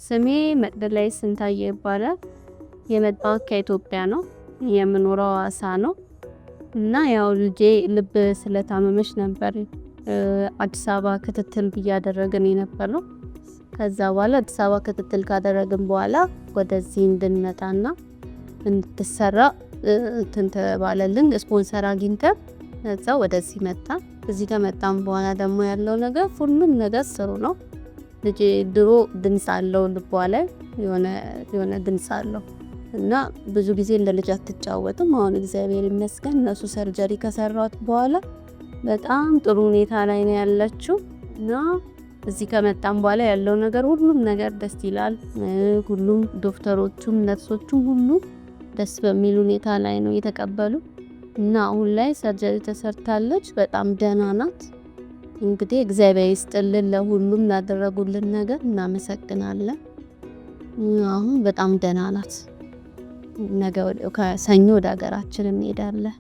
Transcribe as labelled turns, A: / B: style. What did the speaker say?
A: ስሜ መቅደላዊት ስንታየ ይባላል። የመጣሁት ከኢትዮጵያ ነው። የምኖረው ሐዋሳ ነው። እና ያው ልጄ ልብ ስለታመመች ነበር አዲስ አበባ ክትትል እያደረግን የነበረው። ከዛ በኋላ አዲስ አበባ ክትትል ካደረግን በኋላ ወደዚህ እንድንመጣና እንድትሰራ እንትን ተባለልን። ስፖንሰር አግኝተን ከዛ ወደዚህ መጣ። እዚህ ከመጣን በኋላ ደግሞ ያለው ነገር ሁሉም ነገር ጥሩ ነው። ልጄ ድሮ ድምፅ አለው፣ ልቧ ላይ የሆነ የሆነ ድምፅ አለው እና ብዙ ጊዜ እንደ ልጅ አትጫወትም። አሁን እግዚአብሔር ይመስገን እነሱ surgery ከሰሯት በኋላ በጣም ጥሩ ሁኔታ ላይ ነው ያለችው። እና እዚህ ከመጣም በኋላ ያለው ነገር ሁሉም ነገር ደስ ይላል። ሁሉም ዶክተሮቹም ነርሶቹም ሁሉ ደስ በሚል ሁኔታ ላይ ነው የተቀበሉ። እና አሁን ላይ surgery ተሰርታለች፣ በጣም ደህና ናት። እንግዲህ እግዚአብሔር ይስጥልን ለሁሉም ላደረጉልን ነገር እናመሰግናለን። አሁን በጣም ደህና ናት። ነገ ከሰኞ ወደ ሀገራችን እንሄዳለን።